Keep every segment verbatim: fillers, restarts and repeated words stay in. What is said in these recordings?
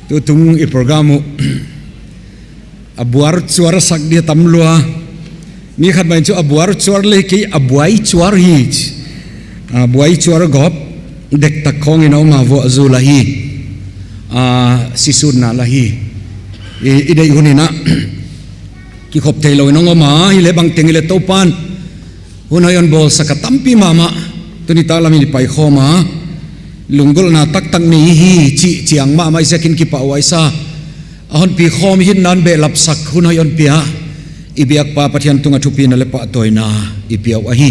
Tutung i program uh a buar cuar a sak dia tam lua. Mi khat mai cu a buar cuar le kei a buai cuar hi. A buai cuar gop dektak khawngin a om a, vuah zu la hi. A, sisutna la hi. I, i deih hun inah kikhop thei lo in hong om a, hi le bangteng hi le Topan hun hoi hon bawlsak a tampi mahmah tuni tak lamin i paikhawm a, lunggulhna taktak nei hi cih ciang mahmah i ziakin kipahhuai sa. A honpi khawm i hihna behlapsak hun hoi hon pia i biakpa Pathian tungah thupina le pahtawina i pia uh ahi.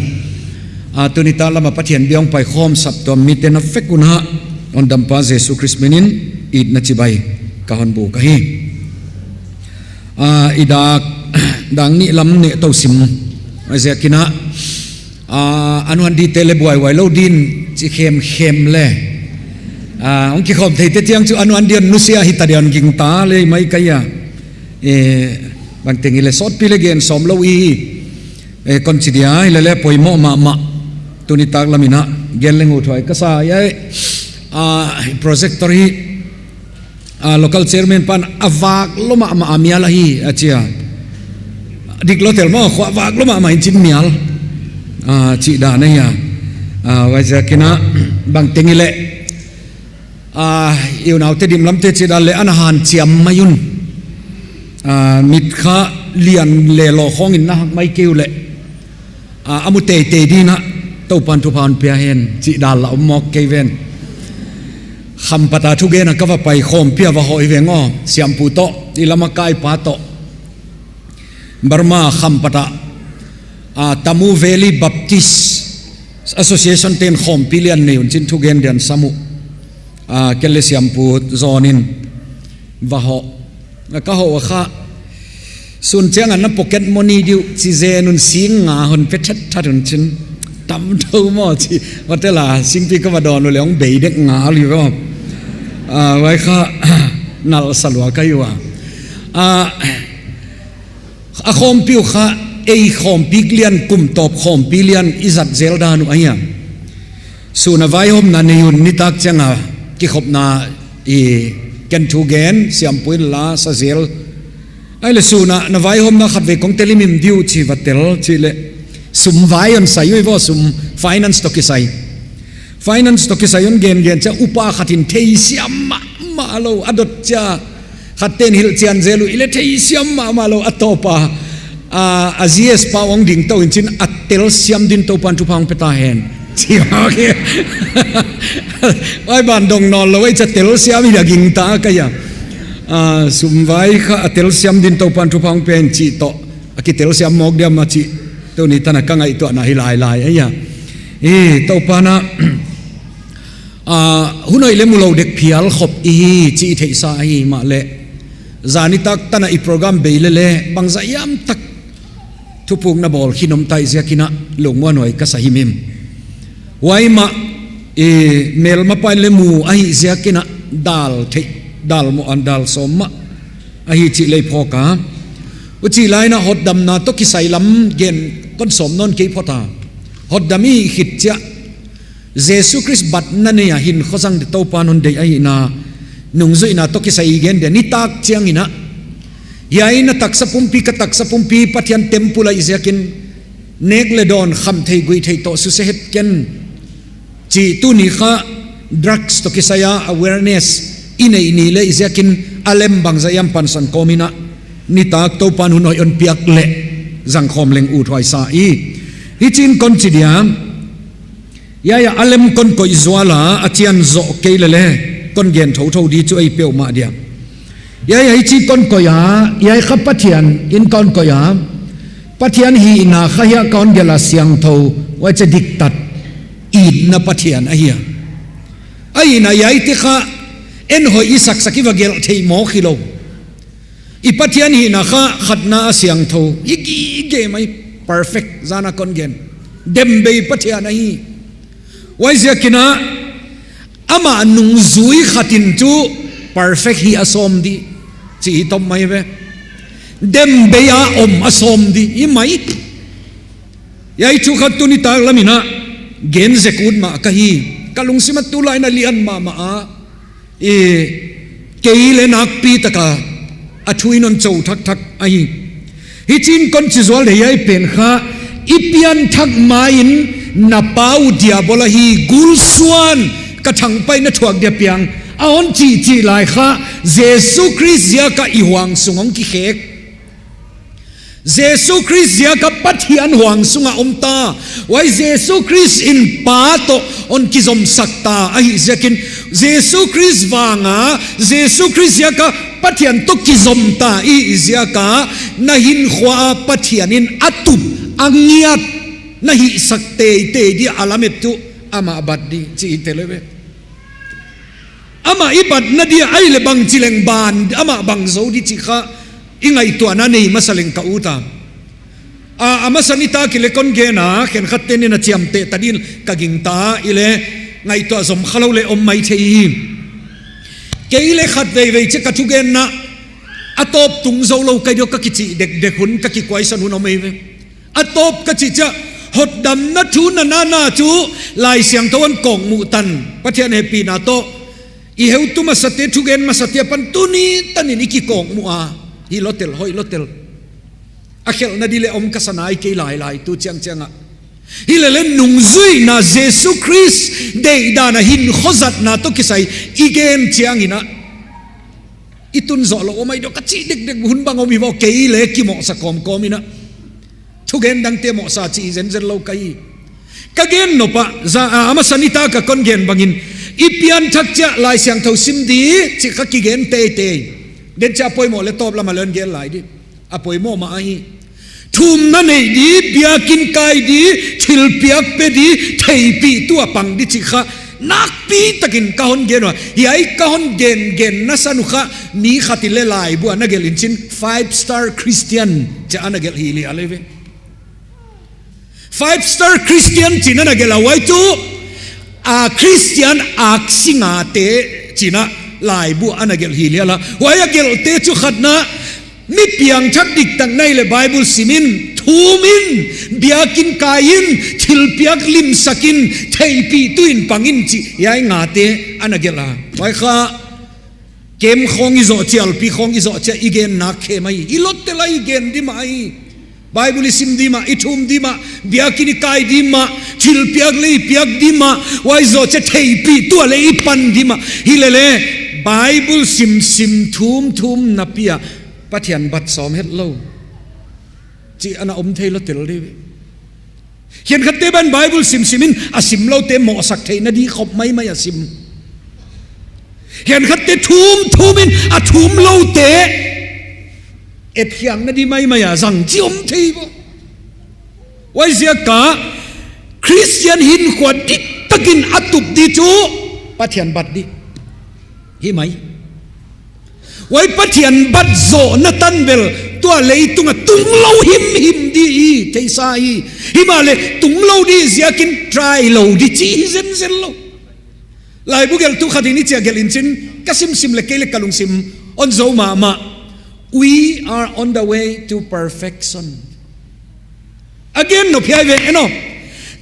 A, tuni tak lamah Pathian bia hong paikhawm saptuam mite na vek un ah hondampa Jesuh Khrist minin itna cibai ka hon buk ahi. A, i dak, dak nih lam neh to sim. A ziakin ah, a, an huan dite le buaihuai lo din ci khemkhem le, a, hong kikhawm theite tiang cu an huan di hon nusia hi ta dia hon gingta le mai kai a. E, bangteng hi le sawtpi le gen sawm lo i hi. E, kon ci dia hi le le poimawh mahmah. Tuni tak lamin ah gen leng uh thuai ka sa hi ai. A, projector hi, a, local chairman pan a vak lo mahmah a mial ahi a cia. Dik lo tel maw, khua vak lo mahmah in cin mial. A, cih dan ahi a. A, vai ziakin ah bangteng hi le, a, i unaute dimlamte cih dan le an a hanciam mai un. A, mit kha lian le law khawngin na hak mai kei uh le. A, a mu teitei dinah Topan thupha hon pia hen cih dan la om mawk kei ven. Khampat a thugen a ka va pai khawmpi a va hawh hi veng aw, siampu tawh, i lam a kaipa tawh. Burma Khampat ah, a, Tamu Valley Baptist Association ten khawmpi lian nei un cin thugen dian sam uh. A, ken le siampu zawnin va hawh. A ka hawh a kha sun ciangah na pocket money diuh ci zen un sing nga hon pia thatthat un cin tam tho maw ci. Hotel a singpi ka va dawn uh le hong bei dek nga a liu aw. A, vai kha nalh sa lua ka hi uh a. A, a khawmpi uh kha ei khawmpi lian, kum tawp khawmpi lian i zat zel dan uh ahi a. Sun a vaihawmna nei un nitak cianga kikhopna i ken thugen siampu in la sa zel. Ai le sun a na vaihawmna khatvei kong tel i mim diuh ci va tel cih le sum vai hon sai uh hi vaw, sum finance tawh kisai. Finance tawh kisai hon gengen cia upa khatin theisiam mahmah lo a dot cia khatten hilhcian zel uh i le theisiam mahmah lo a tawpa, a, a G S pa hong ding to in cin a telsiam din Topan thupha hong pia ta hen. Ci mawk hi. Ai ban dong nawn lo ei cia telsiam hi a gingta ka hi a. A, sum vai kha a telsiam din Topan thupha hong pia hen cih tawh a kitelsiam mawk diam a cih tuni tana ka ngaihtuahna hi lailai ahi a. Hi Topan ah, a, hun hoih le mu lo dek phial khop i hi cih i theihsa ahi mah le zanitak tana i program bei lele bangzah iam tak thupukna bawl khin om ta i ziakin ah lungmuan huai ka sa himhim. Huai mah i melmapa in le mu ahi ziakin ah dal theih, dal mawh an dal sawm mah ahi cih lei phawk a. Ucih lai-in ah hotdamna tawh kisai lam gen kon sawm nawn kei phawt a. Hotdam i khit ciah Jesuh Khrist batna nei a hin khuazang di Topa non deih ahihna nungzuihna tawh kisai i gen dia nitak ciangin ah hiai na taksa pumpi ka taksa pumpi Pathian temple ah i ziakin nek le dawn kham thei guih thei tawh susia het ken cih tuni kha drugs tawh kisai a awareness i neih ni le i ziakin a lem bangzah iam pansan kawmin ah nitak Topan hun hoih hon piak leh zangkhawm leng ut huai sa i. Hi cin kon ci dia. Hiai ah a lem kon koih zual a a cian zawh kei lele kon gen thotho di cu ei peuhmah dia. Hiai ah hici kon koih a, hiai kha Pathian in kon koih a, Pathian hihna kha hiah kon gelh a siangtho, huai cia diktat itna Pathian ahi a. Ahihna hiai ti kha en hoih i saksak i va gelh theih mawk hi lo. I Pathian hihna kha khatna a siangtho, i gige mai perfect zana kon gen. Dembei Pathian ahi. Huai ziakin ah amah nungzui khatin cu perfect hi a sawm dih cih hi tom mai ve. Dembei a om a sawm dih hi mai. Hiai thu khat tuni tak lamin ah gen zek ut mah ka hi. Ka lungsim ah tulai-in a lian mahmah a i kei le nakpi taka a thu in hong co thakthak ahi. Hi cin kon ci zual dei ai pen kha, i pianthak ma-in na pa uh Diabol ahi, gulsuan, ka thangpaihna thuak dia piang, a hong cihcih lai kha, Jesu Khrist ziaka i huang sung hong kikhek. Jesu Khrist ziaka Pathian huang sungah om ta. Huai Jesu Khrist in Pa tawh hong kizomsak ta ahi ziakin, Jesu Khrist vanga, Jesu Khrist ziaka Pathian tawh kizom ta i ziaka, na hinkhua ah Pathian in a tup, a ngiat na hihsak teitei dia a lamet tu amah bat di ci i tel ve. Amah i batna dia ai le bang ci leng ban, amah bang zo di ci kha i ngaihtuahna nei masa leng ka ut a. A, a masa nitak i le kon gen a, khenkhatte nin a ciamteh ta din ka gingta i le ngaihtuah zom kha lo le om mai thei hi. Kei le khat veivei ciah ka thugenna a tawp tung zo lo kai diaw ka kicih dekdek hun, ka kikuaisan hun om ei ve. A tawp ka cih ciah, hotdamna thu na nana cu Lai Siangtho an kawkmuh tan, Pathian hehpihna tawh i heutu masate, thugen masate a pan tuni tanin i kikawkmuh a, hi lotel, hoih lotel. A khelhna di le om ka sa nai kei lailai tu ciangciangah. Hi lele nungzuihna Jesu Khrist deihdan a hinkhua zatna tawh kisai i gen cianginah i tun zawh lo om ai diaw ka cih dekdek hun bang om hi vaw, kei le kimawhsa kawmkawm inah. Thugen dangte mawhsa cih hi zenzen lo ka hi. Ka gen nop ah, za, a, a masa nitak a kon gen bangin, i pianthak ciah Lai Siangtho sim di cih kha kigen teitei. Den ciah poimawh le tawp lamah le hong gen lai di. A poimawh mah ahi. Thumna neih di, biakinn kai di, thilpiak pe di, theihpih tu a pang di cih kha nakpi takin ka hon gen uh a, hiai ka hon gengen na san uh kha, mi khat in le laibu a na gelh in cin five star Christian ci a na gelh hi liah le ve. Five star Christian cin a na gelh a, huai tu a Christian aksi ngate cin a laibu a na gelh hi liah la. Huai a gelhte cu khatna, mi piangthak diktak na hih leh Bible sim in, thum in, biakinn kai in, thilpiak limsak in, theihpih tu in pang in cih hiai ngate a na gelh a. Huai kha kem khawng i zawh ciah, alpi khawng i zawh ciah i gen nak khem ahi. I lottel a i gen di mah ahi. Bible i sim di mah, i thum di mah, biakinn i kai di mah, thilpiak le i piak di mah, huai zawh ciah theihpih tu a le i pan di mah. Hi lele Bible simsim, thumthum napi ah Pathian bat sawm het lo cih a na om thei lo tel di. Khenkhatte ban Bible simsim in a sim lote mawhsak theihna di khop maimai a sim. Khenkhatte thumthum in a thum lote etkhiakna di maimai a zang ci om thei vo. Huai ziaka Christian hinkhua diktakin a tup di cu Pathian bat di hi mai. Huai Pathian bat zawhna tan bel tua leitungah tung lo himhim di hi, theisa hi. Himahleh tung lo di ziakin try lo di ci hi zenzen lo. Laibu gelhtu khat in i ciah gelh in cin, ka simsim le kei le ka lungsim on zo mahmah. We are on the way to perfection. A gen nop hiai ve en aw.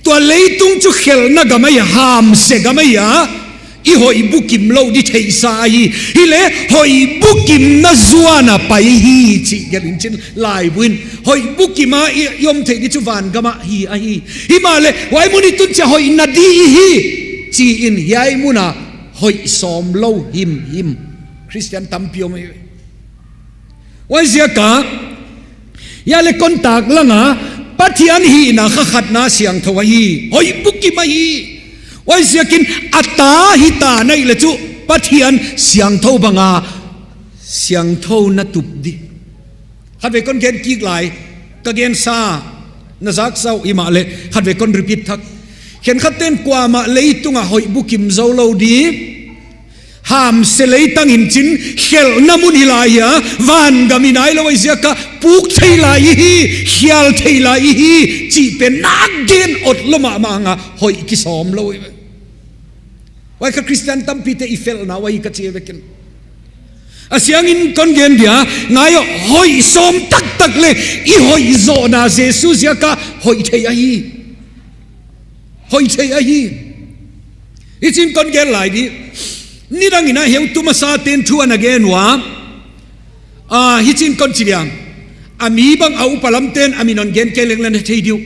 Tua leitung cu khelhna gam ahi a, hamsia gam ahi a, i hoih bukim lo di theihsa ahi. Hi le hoih bukimna zuan a pai hi cih gelh in cin laibu in. Hoih bukim a i, i om theih di cu van gam ah hi ahi. Himahleh huai mun i tun ciah hoihna di i hi ci in hiai mun a hoih sawm lo himhim Christian tampi om hi. Huai ziaka hiai le kontak langa Pathian hihna kha khatna siangtho ahi, hoih bukim ahi. Huai ziakin a ta hi ta na hih le cu Pathian siangtho banga siangtho na tup di. Khatvei kon gen kik lai, ka gensa na zaksa uh himahleh khatvei kon repeat thak. Khenkhatten kuamah leitungah hoih bukim zo lo di. Hamsia leitang in cin khelhna mun hi lai hi a, van gam i nai lo ahi ziaka puk thei lai i hi, khial thei lai i hi cih pen nak gen ot lo mahmah hanga hoih kisawm lo hi. Huai kha Christian tampite i felhna uh ahi ka ci vekin. A siangin kon gen dia, ngai aw, hoih sawm taktak le i hoih zawhna Jesu ziaka hoih thei ahi. Hoih thei ahi. Hi cin kon gen lai di. Nidangin ah heutu masa ten thu a na gen uh a, ah, hicin kon ci diam, a mi bang a upa lamten a min hon gen kei leng le na thei dih uh.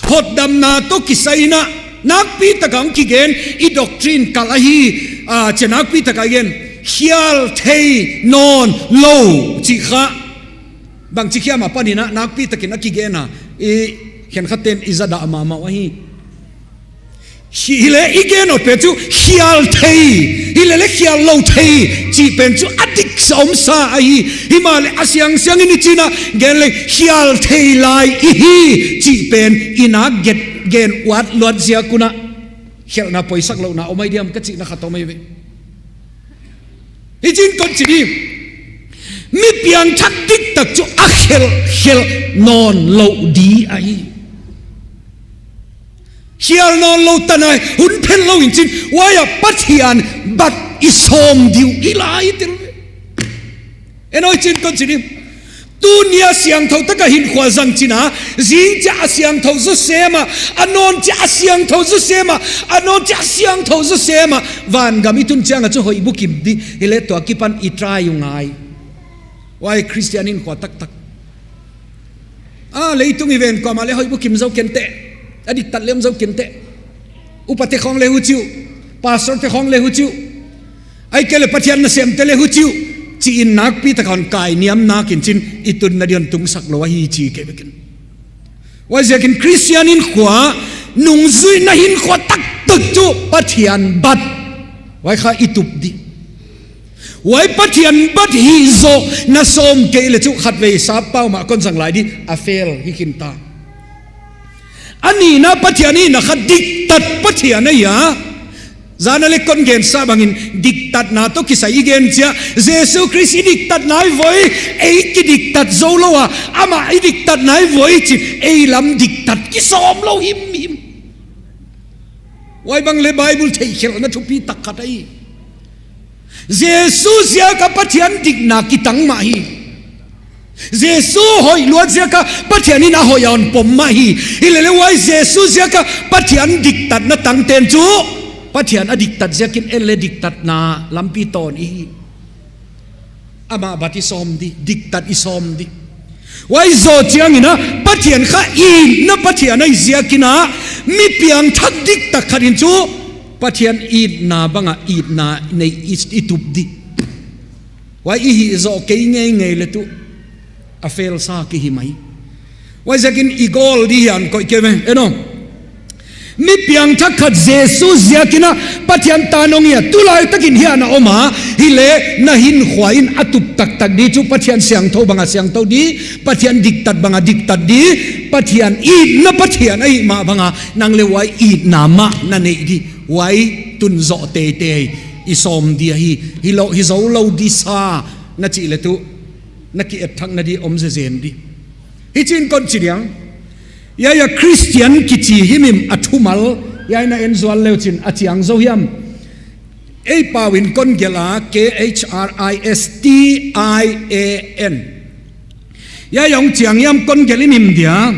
Hotdamna tawh kisai in ah nakpi taka hong kigen i doctrine kalh ahi, ah, cia nakpi taka i gen, khial thei nawn lo cih kha bangci khiam a panin ah nakpi takin a kigen a, i khenkhat ten i zadah mahmah uh ahi. Hi, hi le i gen awt pen cu khial thei, hi le le khial lo thei cih pen cu a diksa omsa ahi. Hi mah le a siangsiang in i cin ah gen le khial thei lai i hi cih pen i nak gen uat luat ziak un ah khelhna poisak lohna om ahi diam ka cihna khat om ahi ve. Hi cin kon ci dih, mi piangthak diktak cu a khelh khelh nawn lo dih ahi. Khial nawn lo tanai hun phelh lo in cin, huai ah Pathian bat i sawm dih uh i lai tel ve. En aw, hi cin kon ci dih. Tuni a siangtho taka hinkhua zang cin a, zing ciah a siangtho zawsem ah, a nawn ciah a siangtho zawsem ah, a nawn ciah a siangtho zawsem ah, vangam i tun ciang ah cu hoih bukim dih, hi le tua kipan i try uh ngai. Huai Khristian hinkhua taktak. Ah, leitung i ven kuamah le hoih bukim zo kenteh, a diktat le om zo kenteh. Upate khawng le huci uh, pastorte khawng le huci uh, ahih kei le Pathian nasemte le huci uh, ci-in nakpi taka hon kai niam nak in cin i tunna ding hon tungsak lo ahi ci kei bekin. Huai ziakin Khristian hinkhua, nungzuihna hinkhua taktak cu Pathian bat, huai kha i tup dih. Huai Pathian bat hih zawh na sawm kei le cu khatvei sappau mah kon zang lai dih, a fail hi khin ta. A nihna Pathian i na kha diktat Pathian ahi a, zan a le kon gensa bangin diktatna tawh kisai i gen ciah, Jesu Khrist i diktatna i voi, ei kidiktat zo lo a, amah i diktatna i voi cin ei lam diktat kisawm lo himhim. Huai bang le Bible theihkhelhna thupi tak khat ahi. Jesu ziak a Pathian dikna kitang mah hi. Jesu hoih luat ziak a Pathian in a hoih a hon pom mah hi. Hi le le huai Jesu ziak a Pathian diktatna tangten cu Pathian a diktat ziakin en le diktatna lampi tawn i hi. Amah bat i sawm dih, diktat i sawm dih. Huai zawh ciangin ah Pathian kha itna Pathian ahi ziakin ah mi piangthak diktak khat in cu Pathian itna bangah itna nei i, i tup dih. Huai i hih zawh kei ngeingei le tuh a fail sa kihi mai. Huai ziakin i gawl dih hian koih kei ve, en aw. Mi piangthak khat Jesu ziakin ah Pathian ta nong hi a, tulai takin hian a om a, hi le na hinkhua in a tup taktak dih cu Pathian siangtho bangah siangtho dih, Pathian diktat bangah diktat dih, Pathian itna Pathian ahih mah bangah nang le huai itna mah na neih dih. Huai tunzawh teitei i sawm dih ahi, hi lo, hi zo lo dih sa na cih le tuh na ki-et thak nading om zezen dih. Hi cin kon ci diang. Hiai a Khristian kici himhim a thumal, hiai na en zual leu cin a ciang zo hiam? Ei pau in kon gelh a, K H R I S T I A N. Hiai a hong ciang hiam kon gelh himhim dia?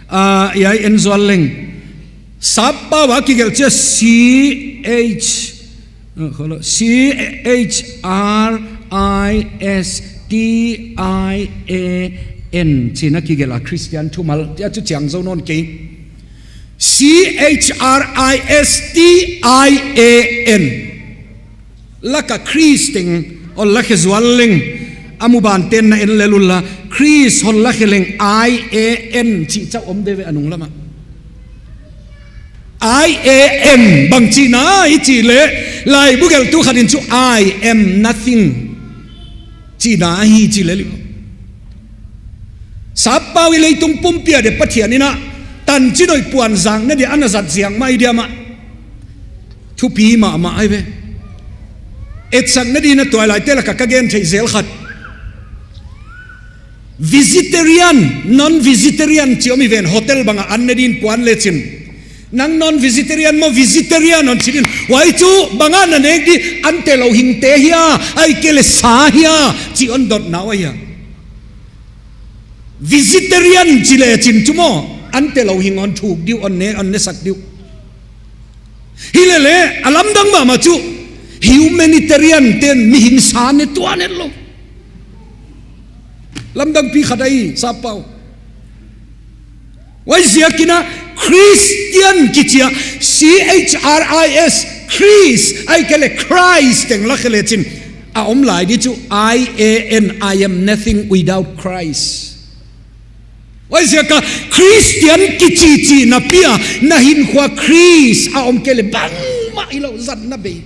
Ah, hiai en zual leng. Sappau a kigelh ciah C H, ah, kholo, C H R I S T I A N cin a kigelh a Khristian thumal, tia cu ciang zo nawn kei. C H R I S T I A N. Laka Khrist teng hon lakhia zual leng, a muban ten na en lel unla, Khrist hon lakhia leng I A N cih cauh om deuh ve a nung lamah. I A N bang cihna i cih leh, laibu gelhtu khat in cu I am nothing cihna ahi ci lel uh. Sappau i leitung pumpi a dia Pathian in ah tancin hoih puanzak nading a na zat ziak mah i diam ah. Thupi mahmah ahi ve. Etsak nading a tuailaite lakah ka gen theih zel khat. Vegetarian, non-vegetarian ci om hi ven, hotel bangah an nading kuan lecin. Nang non-vegetarian maw, vegetarian hon ci din. Huai cu bangah na nek dih, an teh lo hingte hia, ahih kei leh sa hia, ci hon dotna uh ahi a. Vegetarian ci lecin cu maw, an teh lo hing hon thuk dih uh, hon ne, hon nesak dih uh. Hi lele, a lamdang mahmah cu, Humanitarian ten mihing sa ne tuan et lo. Lamdangpi khat ahi, sappau. Huaiziakin ah Christian kici a, C H R I S, Chris, ahih kei leh Christ teng la khia lecin a om lai ding cu, I A N, I am nothing without Christ. Huaiziakin Christian kici cihna pi a na hinkhua Christ a om kei leh bangmah hi lo, zatna bei.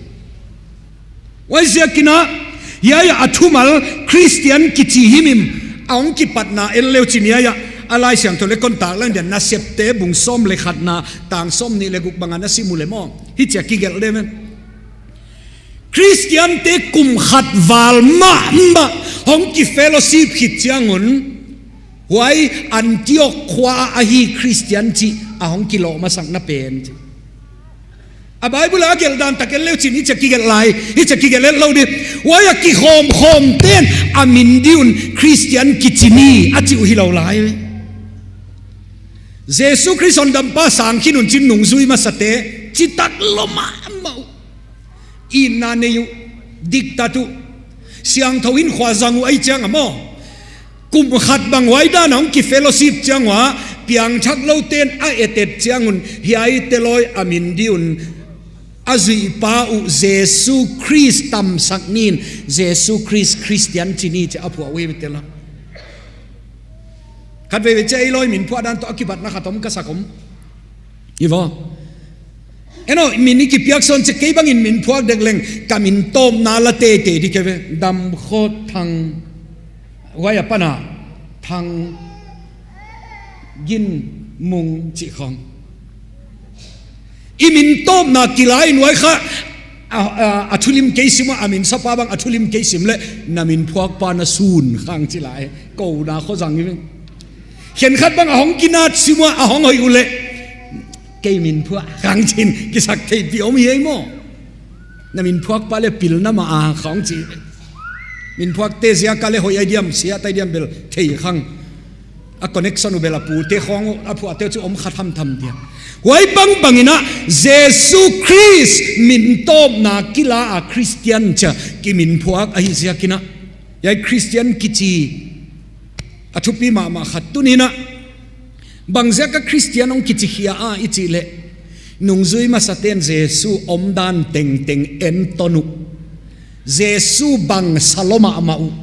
Huaiziakin ah hiai ah a thumal Christian kici himhim a hong kipatna en le uh cin, hiai ah a Lai Siangtho le kon tak leng dian, Nasepte bung sawm le khatna, tang sawmnih le guk bang ah na sim uh leh maw, hici a kigelh deuh ve. Christian-te kum khat val mahmah hong kifellowship khit ciangun, huai Antiok khua ah ahi Christian cih a hong kilawh masakna pen ci. A Bible ah a gelh dan tak en le uh cin, hici a kigelh lai, hici a kigelh et lo ding. Huai a kikhawmkhawmte'n a min ding un Christian kici ni a cih uh hi lo lai. Jesu Khrist hondampa sang khin un cin nungzui masate citak lua mahmah uh. Itna nei uh, diktat uh, siangtho hinkhua zang uh ahih ciang a maw, kum khat bang huai dan a hong kifellowship ciang uh ah, piangthak lote'n a etet ciangun hiaite lawi a min ding un a zuihpa uh Jesu Khrist tamsak ni in, Jesu Khrist Christian ci ni ci a phuah uh hi ve tel a. Khatveivei ciang ei lawi min phuah dan tawh a kibatna khat om ka sak om. I vaw. En aw, min i kipiak sawn ciang kei bangin min phuak dek leng ka min tawpna la teitei ding kei ve. Damkhawt Thang, huai a pan a Thang Gin Mung cih khawng. I min tawpna kila in huai kha a, a, a thulim kei sim uh a, a min sapa bang a thulim kei sim leh na min phuakpa na sun khang ci lai. Kona khaw zang hi veng. Khenkhat bang a hong kinat sim uh a, a hong hoih uh leh kei min phuak khang cin kisak theihpih om hi ei maw. Na min phuakpa leh pilna mah a khawng ci. Min phuakte ziak a leh hoih ai diam, siat ai diam bel thei khang. A connection uh bel a pute khawng uh, a phuahte uh cu om kha thamtham diam. Huai bangbangin ah Jesu Khrist min tawpna kila a Christian ci a kimin phuak ahih ziakin ah, hiai Christian kici a thupi mahmah khat tuni in ah, bangziak a Christian hong kici khia a i cih leh, nungzui masate'n Jesu omdan tengteng enton uh. Jesu bang sa lua mahmah uh.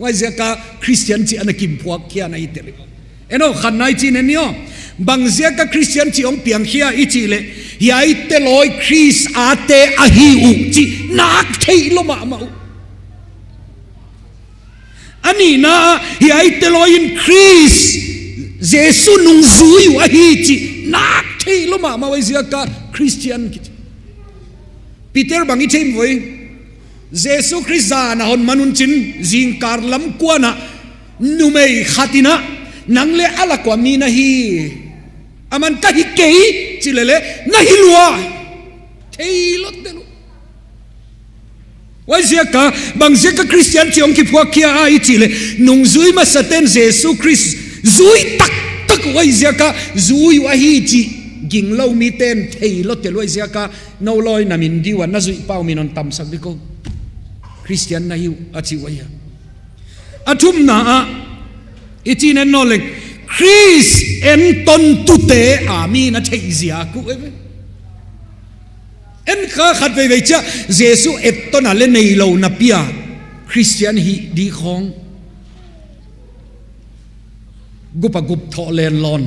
Huaiziak a Christian cih a na kimphuak khia na hi tel uh. En aw, khatna i cih en ni aw. Bangziak a Christian cih hong piang khia i cih leh, hiaite lawi Khrist a te ahi uh cih nak theih lua mahmah uh. A nihna ah hiaite lawi in Khrist Jesu nungzui uh ahi cih nak theih lua mahmah uh. Huaiziak a Christian kici. Peter bang i thei maw? Jesu Khrist zan a hon man un cin zingkal lam kuan ah numei khat in ah, nang leh a lak ua mi na hi, aman ka hi kei ci leleh na hi lua. Thei lua tel uh. Huaiziak a, bangziak a Christian cih hong kiphuak khia a i cih leh, nungzui masate'n Jesu Khrist zui taktak uh, huaiziak a zui uh ahi cih ging lo mite'n thei lua tel uh. Huaiziak a, nou lawi na min ding un na zuihpa uh min hon tamsak ding uh. Christian na hi uh a ci uh ahi a. A thumna ah i cih en nawn leng, Khrist entontute a mi na theih ziak uh ei ve. En kha, khatveivei ciang Jesu etton a leh nei lo napi a Christian hih ding khawng gup a gup thawh len lawn.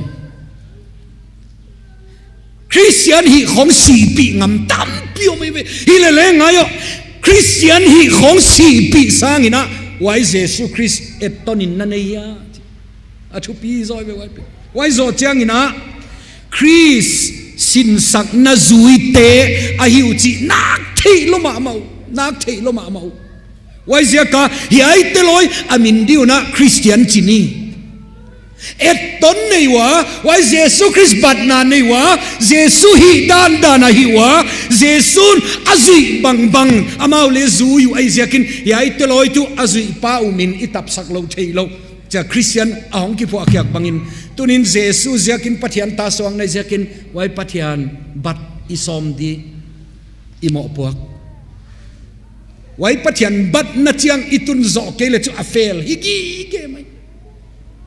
Christian hih khawng sihpih ngam tampi om ei ve. Hi leleh ngai aw, Christian hih khawng sihpih sangin ah huai Jesu Khrist etton in na nei a, a thupi zaw ei ve huai pen. Huai zawh ciangin ah Khrist sinsakna zuite ahi uh cih nak theih lua mahmah uh. Nak theih lua mahmah uh. Huaiziak a hiaite lawi a min ding un ah Christian ci ni. Etton nei uh a, huai Jesu Khrist batna nei uh a, Jesu hih dandan a hih uh a, Jesu'n a zuih bangbang amau leh zui uh ahih ziakin hiaite lawi tuh a zuihpa uh min i tapsak lo thei lo. Cia Christian a hong kiphuahkhiak bangin, tuni'n Jesu ziakin, Pathian ta suang na hih ziakin, huai Pathian bat i sawm ding i mawhpuak. Huai Pathian batna ciang i tun zawh kei le cu a fel hi gige mai.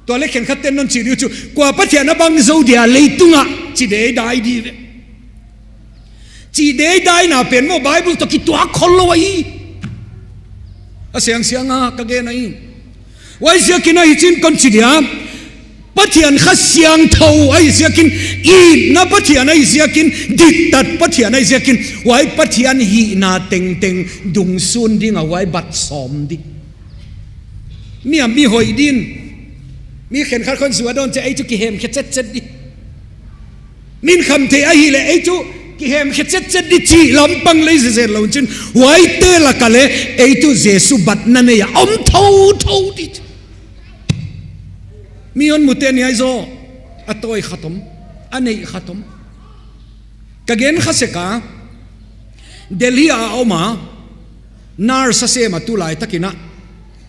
Tua le khenkhat ten non ci dih uh cu, kua Pathian a bang zo dia leitungah ci deidai dih ve. Ci deidaina pen maw Bible tawh kituak khol lo ahi. A siangsiang a ka gen ahi. Huai ziakin ahi cin kon ci dia, Pathian kha siangtho ahi ziakin, itna Pathian ahi ziakin, diktat Pathian ahi ziakin, huai Pathian hihna tengteng dungsun ding a huai bat sawm dih. Mi a mi hoih din, mi khenkhat khon zuadawn cia ei cu kihemkhia cetcet dih. Min kham thei ahih leh ei cu kihemkhia cetcet dih cih lampang lei zezen lo cin, huaite laka le ei cu Jesu batna nei a om thotho dih. Mi hon mute ni ahi zaw, a tawi khat om, a neih khat om. Ka gen kha sek a, Delhi a a om a, nurse a sem a tu laitakin ah,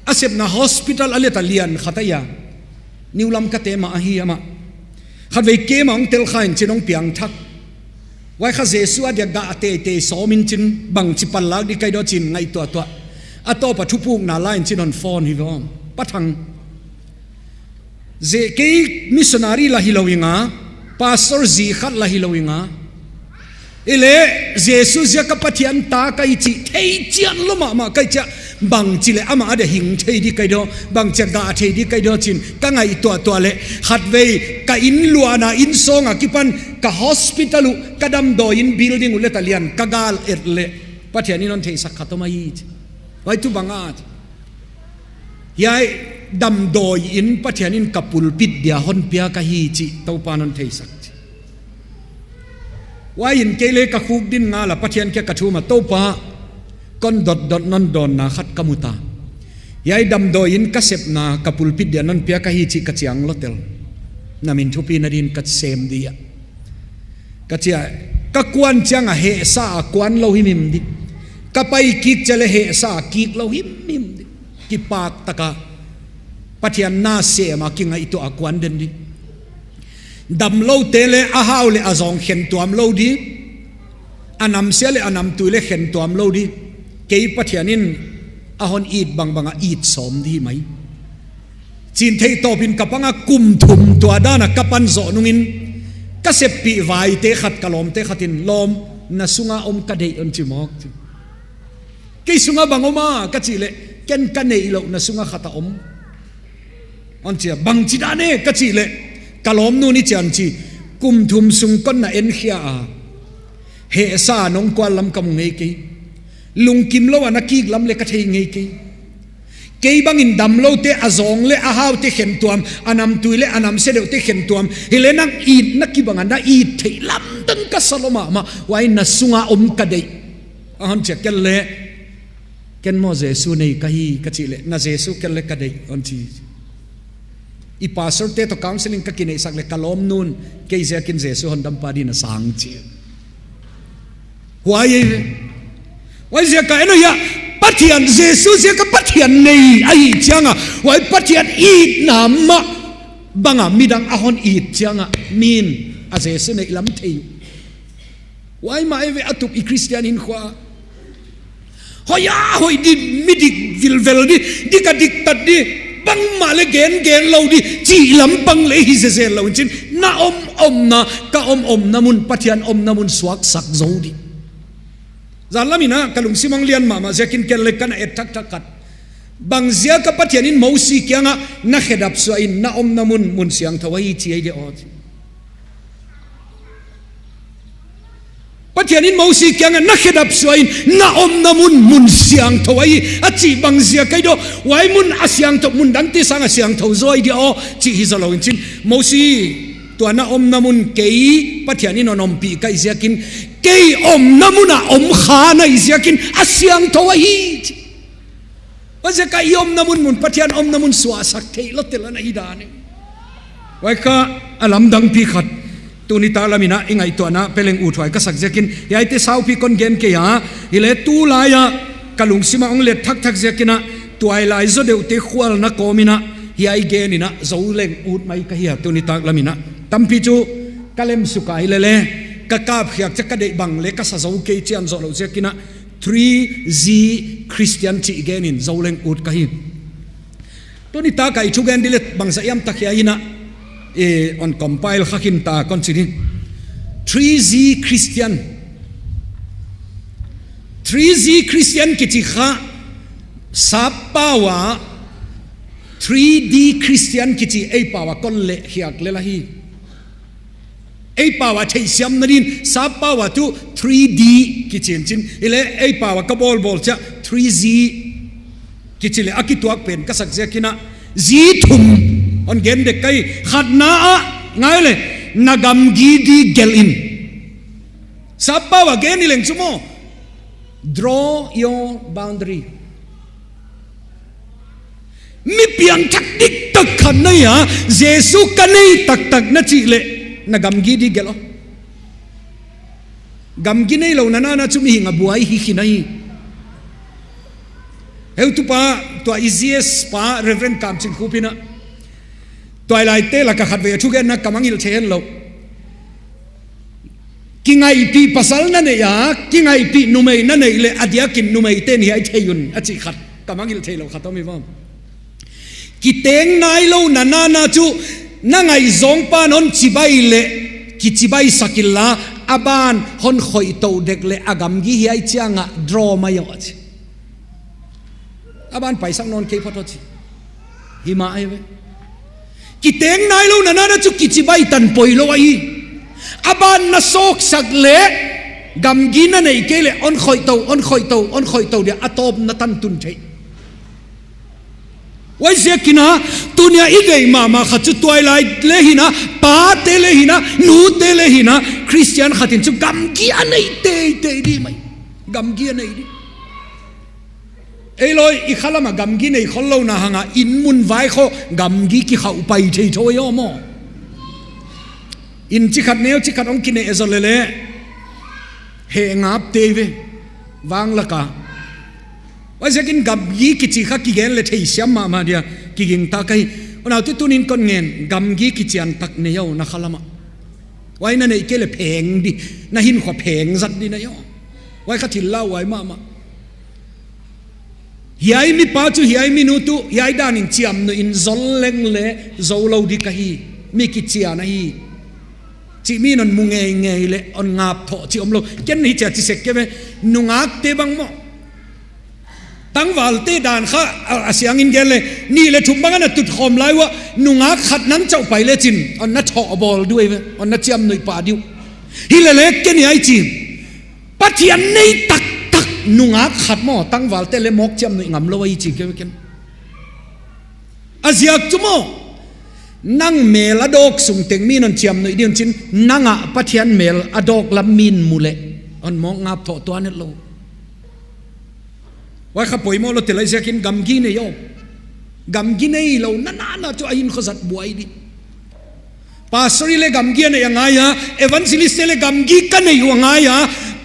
a sepna hospital a let a lian khat ahi a, New Lamka te mah ahi amah. Khatvei kei mah hong tel kha in cin hong piangthak. Huai kha Jesu a dia gah a teitei sawm in cin bangci panlak dih kai daw cin ngaihtuahtuah. A tawp a thupukna lai in cin hon phone hi ve aw. Pa Thang. Ze-, kei missionary lah hi lo ing a, pastor zi khat lah hi lo ing a. Hi leh Jesu ziak a Pathian ta ka hi cih thei cian lo mahmah ka hi ciah, bangci leh amah a dia hing thei dih kai daw, bangci a gah thei dih kai daw cin ka ngaihtuahtuah leh khatvei ka inn luahna inn sawng a kipan ka hospital uh, ka damdawi inn building uh let a lian ka gal et leh Pathian in hon theihsak khat om ahi ci. Huai tu bang a ci. Hiai damdawi in Pathian in ka pulpit dia hon piak ahi cih Topa non theisak ci. Huai in kei le ka khuk din ngal a Pathian kia ka thum a, Topa, kon dotdot non dawnna khat ka mu ta. Hiai damdawi in ka sepna ka pulpit dia non piak ahi cih ka ciang lotel. Na min thupi nadin ka sem dih a. Ka ciah, ka kuan ciang a hehsa a kuan lo himhim dih. Ka pai kik ciah le hehsa a kik lo himhim dih. Kipak taka Pathian na sem a kingaihtuah a kuan den dih. Dam lote le a hau le a zawng khen tuam lo dih. A namsia le a namtui le khen tuam lo dih. Kei Pathian in a hon it bangbang a it sawm dih mai. Cin theih tawpin ka pang a kum thum tua dan a ka pan zawh nungin ka seppih vaite khat ka lawmte khat in, lawm, na sunga om ka deih hon ci mawk ci. Kei sunga bang om a ka cih leh ken ka neih loh na sunga khat a om. Hon ci a, bangci dan e ka cih leh ka lawmnu in cian ci, kum thum sung kon na enkhia a, hehsa nong kual lam ka mu ngei kei. Lungkim lo a na kik lam le ka thei ngei kei. Kei bangin dam lote a zawng le a haute khen tuam, a namtui le a namsia deuhte khen tuam. Hi le nang itna kibang a na it theih lamdang ka sa lo mahmah. Huai na sunga om ka deih. A hon ciah ken le, ken maw Jesu nei ka hi ka cih leh, na Jesu ken le ka deih hon ci. I pastor te tawh counseling ka kineihsak leh ka lawmnu in kei ziakin Jesu hon dampa dih na sang ci. Huai ei ve. Huai ziak a en uh hiah Pathian, Jesu ziak a Pathian nei ahi ciang a, huai Pathian itna mah bang a midang a hon it ciang a min a Jesu neih lam thei uh. Huai mah ei ve a tup i Khristian hinkhua. Hoih a hoih dih, midik vilvel dih, dik a diktat dih, bangmah le gengen lo dih cih lampang le hi zezen lo in cin, na om omna, ka om omna mun, Pathian omna mun suaksak zo dih. Zanlam in ah ka lungsim hong lian mahmah ziakin ken le ka na et thakthak khat. Bang ziak a Pathian in Mosi kiangah na khedap suah in na omna mun, mun siangtho ahi ci ei dih aw ci. Pathian in Mosi kiangah na khedap suah in na omna mun, mun siangtho ahi a cih bang ziak ei dih aw. Huai mun a siangtho, mun dangte sang a siangtho zaw ei dih aw ci hi zaw lo in cin. Mosi, tua na omna mun kei Pathian in hon ompih ka hi ziakin, kei omna mun a om kha na hi ziakin a siangtho ahi ci. Huai ziak a i omna mun, mun Pathian omna mun suahsak theih lotel a na hi dan e. Huai kha a lamdangpi khat. Tuni tak lam in ah i ngaihtuahna peleng uthuai ka sak ziakin hiaite saupi kon gen kei a, hi le tu lai ah ka lungsim ah hong let thakthak ziakin ah tuailai zaw deuhte khualna kawm in ah hiai gen in ah zo leng ut mai ka hi a, tuni tak lam in ah tampi cu ka lemsuk a hi le le ka kapkhiak ciah ka deih bang le ka sa zo kei cian zawh loh ziakin ah Three Z Christian cih genin zoleng ut ka hi. Tuni taka i thugen dih le bangzah iam takhia hinah, e, on compile kha khin ta kon ci dih. Three Z Christian. Three Z Christian kici kha sap pau a three D Christian kici ei pau a kon leh khiak lel ahi. Ei pau a theihsiam nadin sap pau a tu three D kici in cin. Ile ei pau a ka bawlbawl ciah three Z kici le a kituak pen ka sak ziakinah zi thum on gen dek ka hi. Khatna ah ngai le na gamgi di gelh in. Sap pau a gen i leng cu maw? Draw your boundary. Mi piangthak diktak khat na hi a, Jesu ka nei taktak na cih leh na gamgi di gelh aw. Gamgi nei lo na nana cu mihing a buai hi khin ahi. Heutupa tua i zias pa Reverend Kam Cin Khup inah tuailaite laka khatvei a thugenna ka mangilh thei hen lo. Kingaihpih pasal na neih a, kingaihpih numei na neih le a diakin numeite in hiai thei un a cih khat ka mangilh thei lo khat om hi vam. Kiteng nai lo na nana cu na ngaihzawng pan hon cibai le kicibai sak inla a ban hon khoihtoh dek le a gamgi hiai ciangah draw mai aw a ci. A ban paisak nawn kei phot aw ci. Hi mah ahi ve. Kiteng nai lo na nana cu kicibai tan poi lo ahi. A ban na sawksak le gamgi na neih kei le on khoihto, on khoihto, on khoihto dia a tawp na tan tun theih. Huai ziakinah tunia i deih mahmah khat cu tuailai le hinah, pate le hinah, nute le hinah, Khristian khatin cu gamgi a neih teitei dih mai. Gamgi a neih dih. Ei lawi i khalamah gamgi nei khol lo na hangah inn mun vai khawh gamgi kikhauh pai thei tho ei aw maw? Inn cikhat neu cikhat hong kineh e zaw lele heh ngap tei ve. Vanglaka huaiziakin gamgi kici kha kigen le theisiam mahmah dia kigingta ka hi. Unaute tunin kon ngen gamgi kician tak nei aw na khalamah. Huai na neih kei le pheng dih, na hinkhua pheng zat dih na hi aw. Huai kha thil lauhuai mahmah. Hiai mipa cu hiai minu tu hiai danin ciamnuih in zol leng le zo lo dih ka hi. Mi kician ahi cih mi in on mu ngeingei le on ngap thawh cih om lo. Ken hi cia ci sek ke ve. Nungakte bang maw? Tangvalte dan kha a, a siangin gen le nih le thum bangin a tutkhawm lai uh ah nungak khat nang cauh pai lecin on na thawh bawl duai ve, on na ciamnuih pah dih uh. Hi lele ken hiai ci. Pathian nei taktak nungak khat maw tangvalte le mawk ciamnuih ngam lo ahi ci keu ken. A ziak cu maw? Nang mel a dawk sung teng mi non ciamnuih dih un cin nangah Pathian mel a dawk lam min mu leh on mawk ngap thawh tuan et lo. Huai kha poimawh lo te lai ziakin gamgi nei aw. Gamgi nei lo na nana cu a hinkhua zat buai dih. Pastor i le gamgi a neih a ngai a, evangelist te le gamgi ka neih uh a ngai a,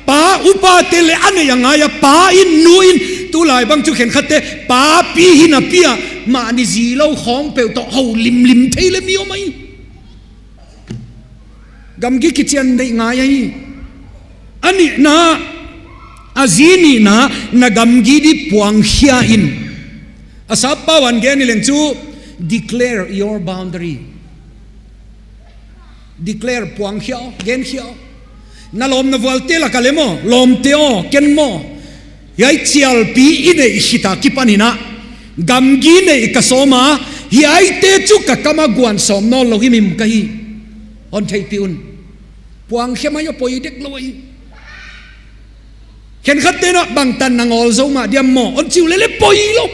pa upate le a neih a ngai a, pa in nu in tulai bang cu khenkhatte papi hi napi ah mahni zi lo khawng peuh tawh ho limlim thei le mi om ahi. Gamgi kician deih ngai ahi. A nihna, a zi nihna na gamgi dih puangkhia in. A sap pau an gen i leng cu declare your boundary. Declare puangkhia aw, genkhia aw. Na lawm na vualte laka le maw, lawmte aw, ken maw? Hiai cialpi i neih khita kipan hinah gamgi neih ka sawm a, hiaite cu ka kama guan sawm nawn lo himhim ka hi. Hon theihpih un. Puangkhia mai aw, poi dek lo ahi. Khenkhatte nah bangtan na ngawl zo mah diam maw? On ciu lele poi lo.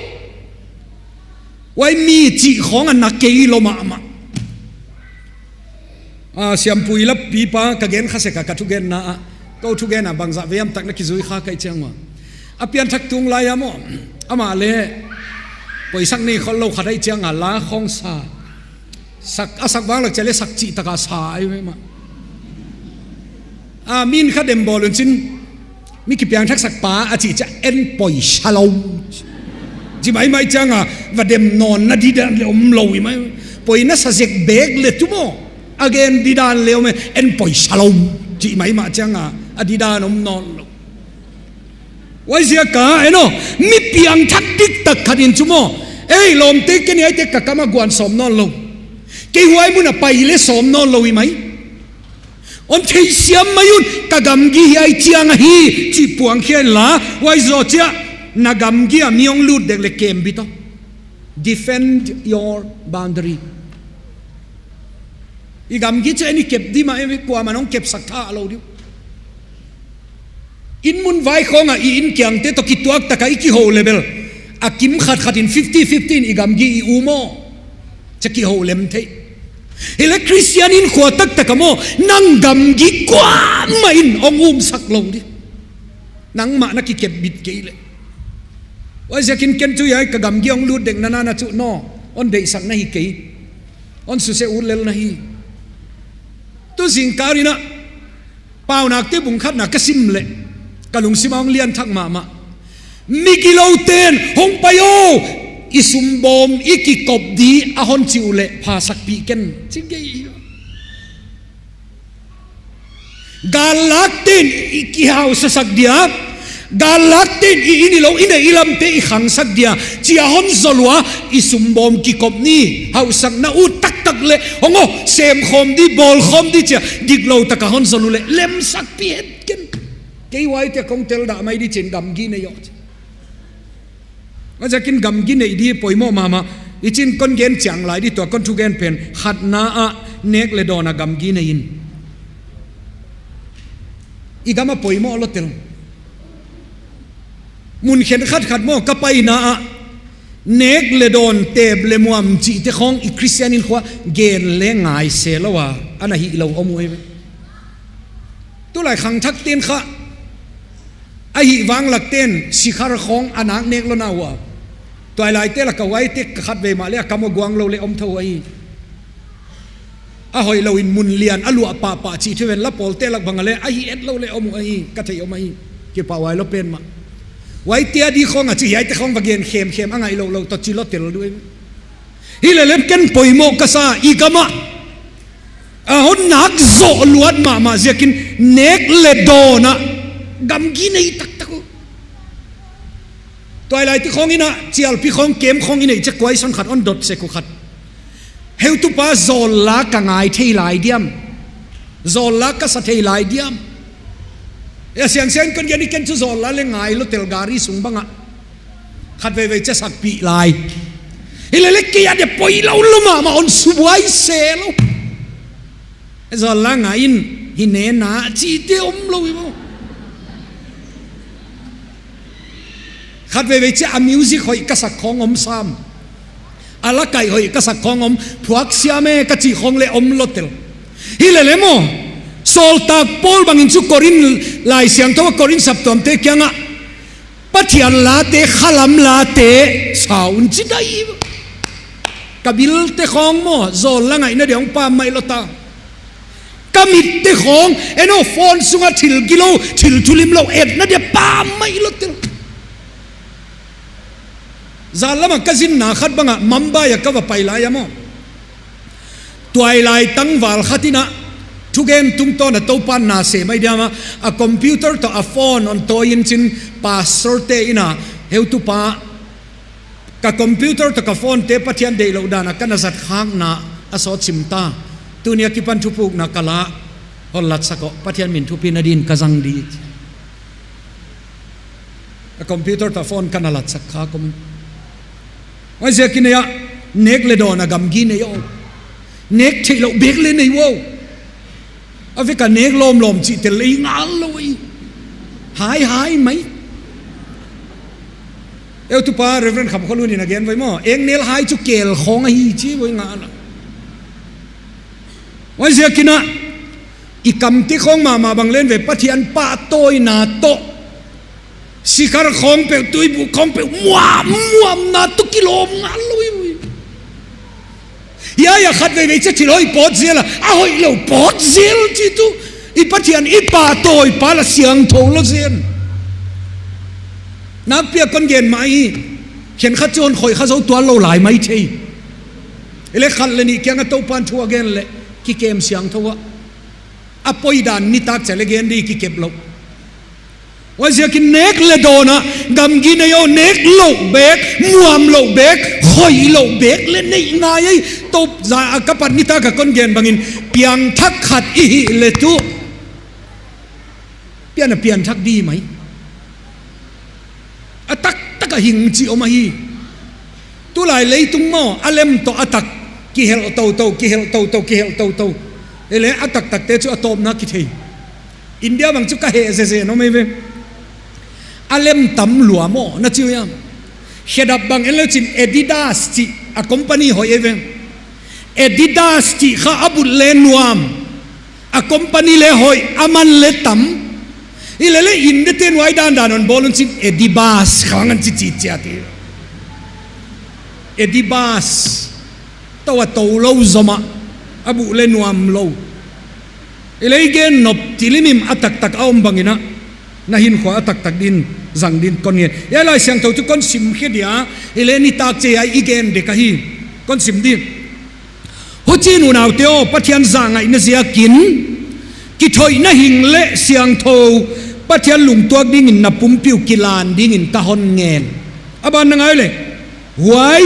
Huai mi cih khawng a na kei lo mahmah. A, siampui lappipa ka gen kha sek a ka thugenna ah, ko thugenna bangzah veiam tak na kizui kha kaih ciang uh a pianthak tung lai a maw? Amah le poisak nei khol lo khat aih cianga la khawng sa. Sak, a sak vanglak cia le sak cih taka sa ai ve mah. A, min kha dem bawl un cin mi kipiangthaksak pa a cih ciah en poi sa lo. Ci maimai cianga va dem nawn na didan le om lo i mai. Poi na sa zek bek le tu maw? A gen didan le om e, en poi sa lo. Ci maimah cianga a didan om nawn lo. Huaiziak a, eno, mi piangthak diktak khat in cu maw, ei, lawmte, kei ni aite ka kam a guan sawm nawn lo. Kei huai mun a pai le sawm nawn lo hi mai. Hon theihsiam mai un, ka gamgi hiai ciang ahi cih puangkhia inla, huai zaw ciah na gamgi a mi hong lut dek le kem bit aw. Defend your boundary. I gamgi ciah en i kep dih mah, ei kuamah in hong kepsak tha lo dih uh. Inn mun vai khawng ah i inn kiangte tawh kituak tak a i kiho le bel, a kim khatkhat in fifty fifty in i gamgi i um aw. Ciah kiho lem thei. Hi le Khristian inn khua taktak ah maw, nang gamgi kuamah in hong umsak lo dih. Nangmah na kikep bit kei leh. Huaiziakin ken cu hiai ka gamgi hong lut dek na na na cu no, hon deihsak na hi kei. Hon susia ut lel na hi. Tu zingkal in ah, Paunakte bung khatna ka sim leh ka lungsim ah hong lianthak mahmah. Migilote in hong pai aw, i sumbawm i kikop dih a hon cih uh leh phasakpih ken, ci gei hi. Gallakte in i kihausasak dia, gallakte in i inn i lo, i neih i lamte i khangsak dia, ci a hon zol uh a, i sumbawm kikop ni, hauhsakna ut taktak leh hong aw, semkhawm dih, bawlkhawm dih ci a, dik lo tak a hon zol uh leh lemsakpih het ken. Kei huaite kong tel dah mai dih ci-in gamgi nei aw ci. Huaiziakin gamgi neih dih poimawh mahmah. I cih kon gen ciang lai dih, tua kon thugen pen khatna ah nek le dawn a gamgi nei in. I gam ah poimawh lo tel. Mun khenkhat khat maw, ka paina ah nek le dawn, teep le muam cihte khawng i Khristian inn khua gen le ngai se lo a, a na hih lo om uh ei ve. Tulai khangthakte in kha, a hih vanglakte in sikhar khawng a nak nek lo na uh a. Tuailaite lak ah huaite khatvei mah le a kam aw guang lo le om tho uh ahi. A hoih lo in mun lian a luah pahpah cih thuven la pawlte lak bang a le a hi et lo le om uh ahi, ka theih om ahi. Kipahhuai lo pen mah. Huaite a dih khawng a ci hiaite khawng va gen khemkhem a ngaih lohloh tawh ci lo tel duh ei. Hi le lem ken poimawh ka sa, i gam ah a hon nak zawh luat mahmah ziakin nek le dawn ah gamgi nei taktak uh. Tuailaite khawng in ah cialpi khawng, kem khawng i neih ciang kuaison khat hon dot sek uh khat. Heutupa zawlla ka ngai thei lai diam? Zawlla ka sa thei lai diam? A siangsiang kon gen i ken cu zawlla le ngai lo tel gari sung bang ah. Khat veivei ciah sakpih lai. Hi le le kei a dia poi lo lo mahmah hon subuai se lo. Zawlla ngai in hi ne na cihte om lo hi maw. Khat veivei ciah a music hoih ka sak khawng om sam. A lakaih hoih ka sak khawng om, phuak siam e ka cih khawng le om lo tel. Hi le le maw, sawltak Paul bangin cu Korin Lai Siangtho a Korin saptuamte kiangah Pathian late, khalam late sa un ci dai. Ka bilte khawng maw, zawlla ngaihna dia hong pammaih lo ta. Ka mitte khawng, eno, phone sungah thil gilo, thil thulim lo etna dia pammaih lo tel. Zan lamah ka zinna khat bangah Mumbai ah ka va pai lai a maw, tuailai tangval khat in ah thugen tungtawn a Topa na sem ai diam a, a computer tawh a phone hon tawi in cin, pastorte in ah, heutupa, ka computer tawh ka phonete Pathian deih loh dan a ka na zat khakna a sawt sim ta. Tuni a kipan thupukna ka la, hon latsak aw, Pathian min thupi nadin ka zang dih. A computer tawh phone ka na latsak khak om. Huaiziakin ei ah, nek le dawn a gamgi nei aw. Nek theih loh bek le nei uh aw. A vek a nek lawmlawm cih tel ei ngal lo ei. Hai hai mai. Eutupa Reverend Kham Khua Lun in a gen vai maw, engnel hai cu kel khawng ahi ci vai ngal a. Huaiziakin ah, i kamte khawng mahmah bang len ve, Pathian pahtawina tawh sikhar khawng peuh, tuibu khawng peuh, muam muamna tawh kilawm ngal lo hi. Hiai ah khat veivei ciah thil hoih pawt zel a, a hoih lo pawt zel ci tu. I Pathian i pahtawipa la siangtho lo zen. Nakpi a kon gen mah hi. Khenkhat cu hon khoih kha zo tuan lo lai mai thei. Hi le khat le nih kiangah Topan thu a gen le kikem siangtho ah, a poidan nitak ciah le gen dih kikep loh. Huaiziakin nek le dawnah gamgi nei aw, nek loh beek, muam loh beek, hoih loh beek le neih ngai ei. Topa za a ka pat nitak a kon gen bangin piangthak khat i hih le tu pian a pianthak di mai. A taktak a hing ci om ahi. Tulai leitung maw a lem tawh a tak kihelh toto, kihelh toto, kihelh toto. Ele a taktakte cu a tawpna kithei. India bang cu ka heh zeze no mai ve. A lem tam lua maw na ciu iam. Khedap bang en le cin Adidas cih a company hoih ei ve. Adidas cih kha a but le nuam, a company le hoih, a man le tam. I le le in dete nuai dandan on bawl un cin Adibas khang an ci ci ciat hi. Adibas to a to lo zomah a buh le nuam lo. I le i gen nop tilimim a taktak a om banginah na hinkhua a taktak din zang din kon ngen. Ia Lai Siangtho cu kon simkhia dia i le nitak cia i gen dek ahi. Kon sim dih. Huci nunaute aw, Pathian zangaihna ziakin kithoihna hing le siangtho Pathian lungtuak dingin na pumpi uh kilan dingin ka hon ngen. A ban na ngai le huai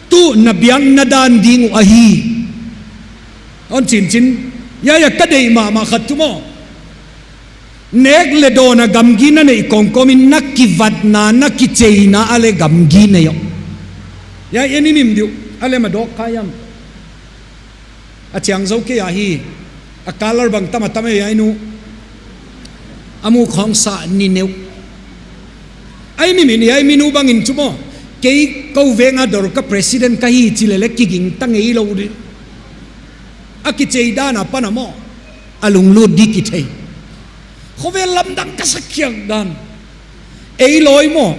tu na biakna dan ding uh ahi. Hon cincin. Ia ia ka deih mahmah khat tu maw. Nek le dawnah gamgi na neih kawmkawmin na kivatna, na kiceina a le gamgi nei aw. Ia en i mim diuh a le ma dawk kha iam. A ciang zo kei ahi. A color bang tam a tam ei ai nu. A mu khawng sa ni neuh. Ai mimin i ai minu bangin cu maw. Kei ko venga dor ka president ka hi ci le le kiging ta ngei lo dih. A kicei dana pana maw. A lunglut di kithei. Khovel lamdang ka sakhiak dan. Ei lawi maw.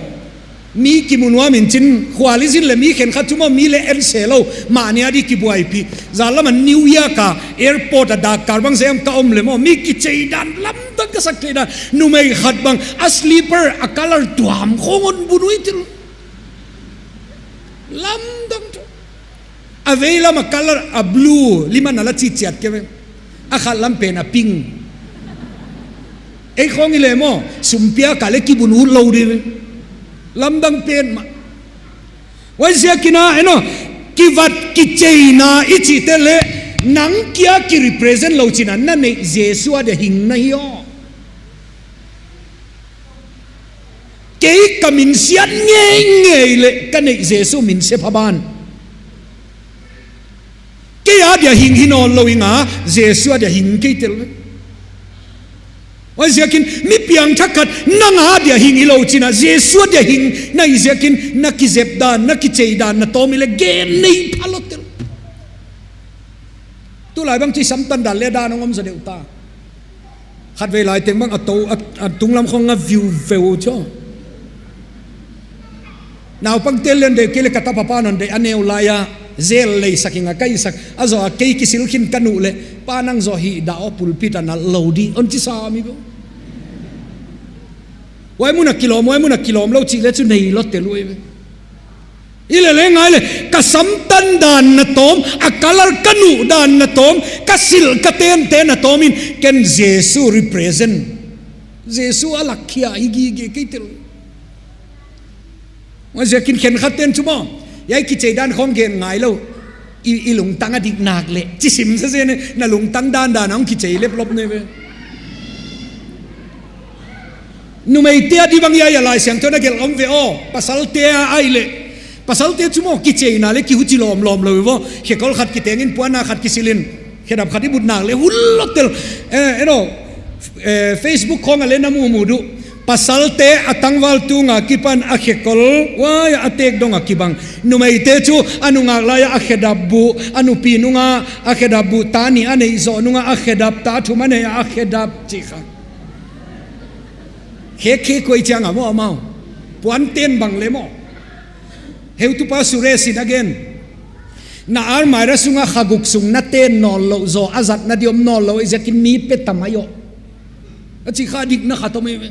Mi kimunuam in cin khualizin le mi khenkhat cu maw mi le en se lo. Mahnia di kibuaipi. Zalama New York a airport a dakkar bang zem ka om le maw mi kicei dan lamdang ka sak thei dan. Numei khat bang a slipper a color tuam khong on bunui til. Lamdang tu. A veilam a color a blue liman a la ciciat ke ve. A khat lam pen a pink. Ei khawng i le maw sumpia ka le kibun ut lo dih ve. Lamdang pen mah. Huaiziakin a eno kivat kiceina i cihte le nang kia kirepresent lo cina na neih Jesu a dia hing na hi aw. Kei ka minsiat ngeingei le ka neih Jesu minsia phaban. Kei a dia hing hi nawn lo inga Jesu a dia hing kei tel. Huaiziakin mi piangthak khat nang a dia hing hi lo cina Jesu a dia hing na hi ziakin na kizep dan na kicei dan na tawm i le gen nei pha lo tel. Tulai bang ci samtan dan le dan hong om zaw deuh ta. Khatvei lai teng bang a to a tunglam khong a viu veu cio. Naupang tel lian deuh kei le ka tapa pa non deuh a neu lai-a zel leisak inga ka ihsak a zawh a kei kisil khin ka nuh le pa nang zawh hih dah aw pulpit a nalh lo dih on ci sa mi beuh. Huai mun a kilawm huai mun a kilawm lo cih le cu nei lo tel uh ei ve. I le le ngai le ka samtan dan na tawm a color ka nuh dan na tawm ka silh ka tente na tawm in ken Jesu represent Jesu a lakkhia hi gige kei tel. Huaiziakin khenkhat ten cu maw iai kicei dan khawng gen ngai lo. I, i lungtang a dik nak le cisim sese ne na lungtang dan dan a hong kicei leplop ne ve. Numeite a di bang iai a Lai Siangtho na gelh om ve aw pasalte a ai le. Pasalte cu maw kiceina le kihuci lawmlawm lo i vaw. Khekol khat kitengin puana khat kisilin khedap khat i but nak le hun lotel. Eh, eno, eh, Facebook khawng a le na muhmuh duh. Pasalte a tangval tunga kipan a khekol huai a tek dong a kibang. Numeite cu a nungak lai-a a khedap buh a nupi nunga a khedap buh ta nih a neih zawh nunga a khedap ta thum a neih a khedap cih kha. Khekhe kuai cianga maw amau puanten bang le maw. Heutupa Suresh in a gen. Na armaira sunga khaguk sung na ten nawn loh zaw a zat na diom nawn loh i ziakin mi pe tam ahi aw. A cih kha dik na kha tom hi ve.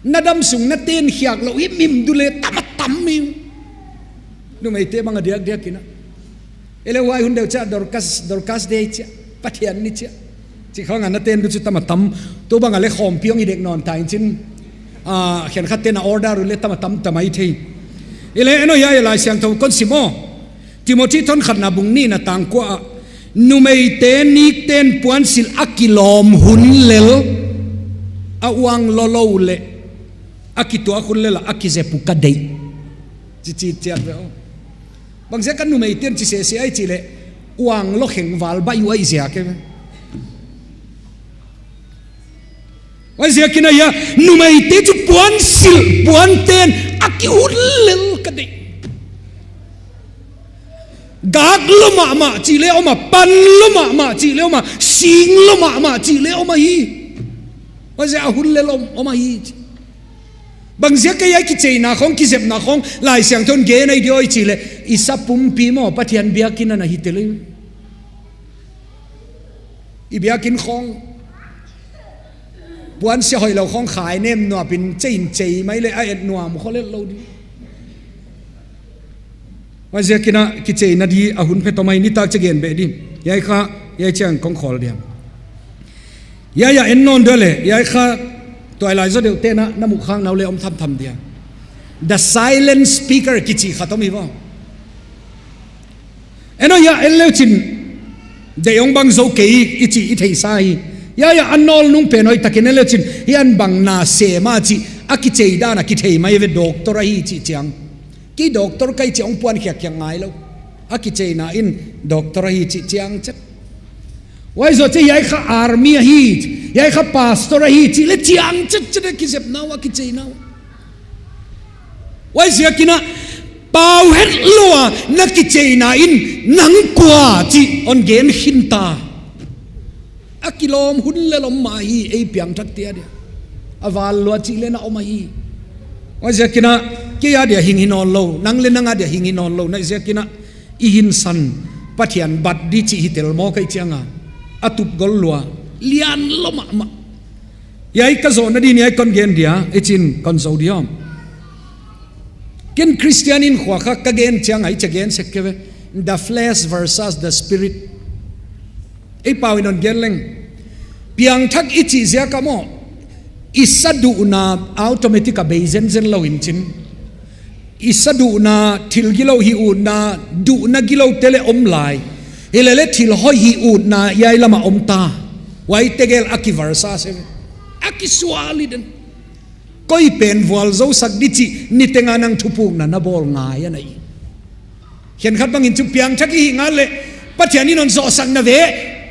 Na dam sung na ten khiak loh hi mim du le tam a tam hi. Numeite bang a diakdiak kina. Ele huai hun deuh ciah Dorcas, Dorcas Day ciah Pathian ni ciah. Cih khawngah na ten du cu tam a tam. Tu bangah le khawmpi hong hi dek nawn ta in cin. Ah, khenkhatte na order uh le tam a tamtam ahi thei. Ile eno ya, ya Lai Siangtho kon sim aw. Timothy thon khatna bung nihna tang kua ah, numeite nikten puansilh a kilawm hun lel, a uang lolo le a kituak hun lel a kizep uh ka deih. Cici ciat ve aw. Bangziak a numeiten ci sese ai cih leh uang lo kheng val baih uh ahi ziak e ve. Huai ziakin a hia, numeite cu puansilh puanten a kihun lel ka deih. Gak lo mahmah cih le om a, pan lo mahmah cih le om a, sing lo mahmah cih le om ahi. Huai ziak a hun lel om, om ahi. Bangziak kei a kiceina khong, kizepna khong Lai Siangtho in gen ahi diaw i cih leh, i sa pumpi maw, Pathian biakinn a na hi tel hi. I biakinn khong puansia hoih lo khong khai nem nuapin cei in cei mai le a et nuam khol et lo ding. Huai ziakin a kiceina di a hun phet om ahi, nitak ci gen beh ding. Hiai kha, hiai ciang kong khawl diam. Hiai a en nawn dia le, hiai kha tuailai zaw deuh tena na muh khak nau le om thamtham dia. The silent speaker kici khat om hi vaw. En aw, hiai en leucin deih hong bang zo kei i ci i theihsa hi. Hiai a an nawl nung pen hoih takin en leucin, hiai an bang na sem a ci a kicei dan a kithei mai ve, doctor ahi cih ciang. Kei doctor ka hi cih hong puan khiakkhiak ngai lo. A kiceina in doctor ahi cih ciang cet. Huai zawh ci hiai kha army ahi, hiai kha pastor ahi cih le ciang cet cet a kizepna uh, a kiceina uh. Huai ziakin a pau het lo a na kiceina in nang kua cih hon gen khin ta. A kilawm hun lel om mah hi, ei piangthak tia dia. A val lua cih le na om ahi. Huai ziakin a kei a dia hing hi nawn lo, nang le nang a dia hing hi nawn lo, na ziakin a i hinsan Pathian bat di cih hi tel maw, kei ciang a a tup gol lua lian lo mahmah. Hiai ka zawhna di ni, hiai kon gen dia, i cin kon zo di om. Ken Christian in khua kha ka gen ciang a i ca gen sek ke ve. The flesh versus the spirit. Ei pau in hon gen leng. Piangthak i cih ziak a maw, i sa duhna automatic a bei zenzen lo in cin. I sa duhna thil gilo hih utna, duhna gilo te le om lai. Hi le le thil hoih hih utna hiai lam a om ta. Huai tegel a kivarsa se ve. A kisual hi den. Koi pen vualzosak di cih niteng a nang thupukna na bawl ngai a na hi. Khenkhat bangin cu piangthak i hih ngal le Pathian in hon zawhsak na ve,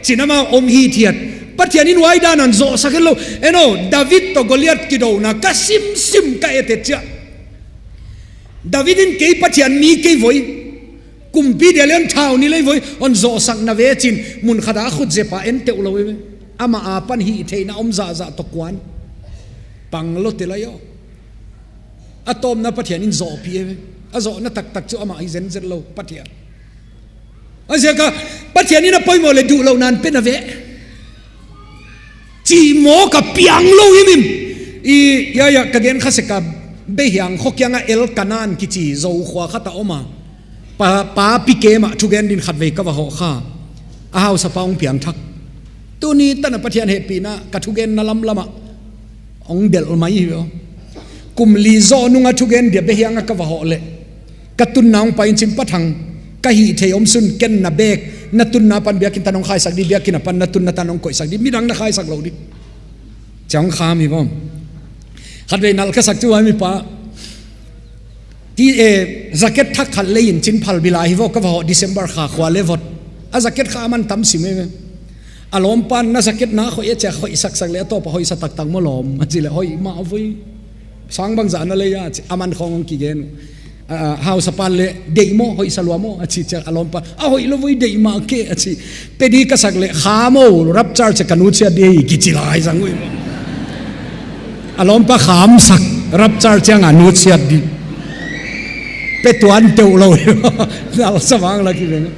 cin ama om hithiat. Pathian in huai dan hon zawhsak het lo. En aw, David tawh Goliath kidona ka simsim ka etet ciah. David in kei Pathian mi kei voi. Kumpi dia le hon thau ni lei voi, hon zawhsak na ve cin, mun khat a khut zep a en teuh lo hi ve. Amah a pan hih theihna om zahzah tawh kuan. Pang lo te lai aw. A tawpna Pathian in zawhpih hi ve. A zawhna taktak cu amah hi zenzen lo, Pathian. A ziak a Pathian in a poimawh le duh lo nan pe na ve. Cih mawk a piang lo himhim. I, ya, ya, ka gen kha sek a, Behiang khua kiang a Elkanan kici Zo khua khat a om a. Pa, pa pi kem ah thugen din khatvei ka va hawh kha. A hausapa hong piangthak. Tuni tan a Pathian hehpihna ka thugenna lamlam ah hong delh mai hi ve aw. Kum li zawh nung a thugen dia Behiang ah ka va hawh leh ka tunna hong pai in cin, Pa Thang, ka hih theih om sun ken na bek, na tunna pan biakinn tan hong khaisak di, biakinn a pan na tunna tan hong koihsak di, midang na khaisak lo di. Ciang hong kham hi vawm. Khatvei nalh ka sak cu a mipa ti, eh, jacket thak khat lei in cin phalbi lai hi vaw, ka va hawh December kha khua le vot. A jacket kha a man tam sim e. A lawmpan na jacket na hoih e ci a, hoih saksak le a tawp a hoihsa taktak maw lawm, a ci le hoih mah voi. Sang bangzah na lei a ci, a man khawng hong kigen uh. A, a, hausapa le deih maw, hoihsa lua maw a ci ci a, a lawmpa a hoih lo voi, deih mah kei a ci. Pe di ka sak le kham aw, rapture ci a ka nutsiat di hi kici lai zang uh hi. A lawmpa khamsak, rapture ciang a nutsiat di. Pe tuan teuh lo hi. Nalsa vang la kiveng.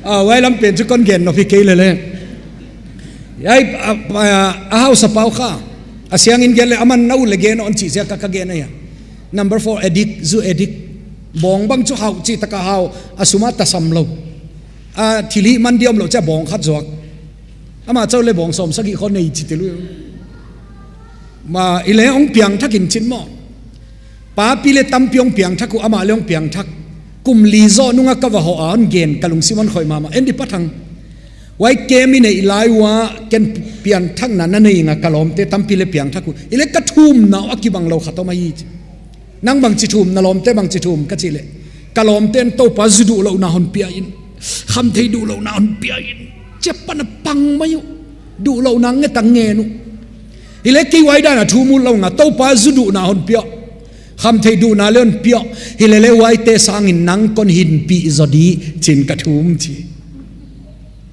A, huai lam pen cu kon gen nop hi kei lele. Ai, a, a, a hausapa uh kha a siangin gen le a man na ut le gen on cih ziak a ka gen a hia. Number four, addict, zu addict. Bawng bang cu hau cih tak a hau, a sum a tasam lo. A thil hih man di om lo ci a bawng khat zuak. Amah co le bawng sawm sagih khawng nei ci ti lui. Ma, i le hong piangthak in cin maw? Papi le tampi hong piangthak uh, amah le hong piangthak. Kum li zawh nungah ka va hawh a hong gen, ka lungsim hong khoih mahmah. En dih Pa Thang. Huai kem i neih lai uh ah ken pianthakna na nei ing a, ka lawmte tampi le piangthak uh. I le ka thumna uh a kibang lo khat om ahi ci. Nang bangci thum, na lawmte bangci thum ka cih leh, ka lawmte in Topa zu duh lohna hon pia in, khamtheih duh lohna hon pia in, ciah pan a pang mai uh, duh lohna nget a ngen uh. Hi le kei huai dan a thum uh lo nga, Topa zu duhna hon pia, khamtheih duhna le hon pia. Hi le le huaite sangin nang kon hinpih zaw dih cin ka thum ci.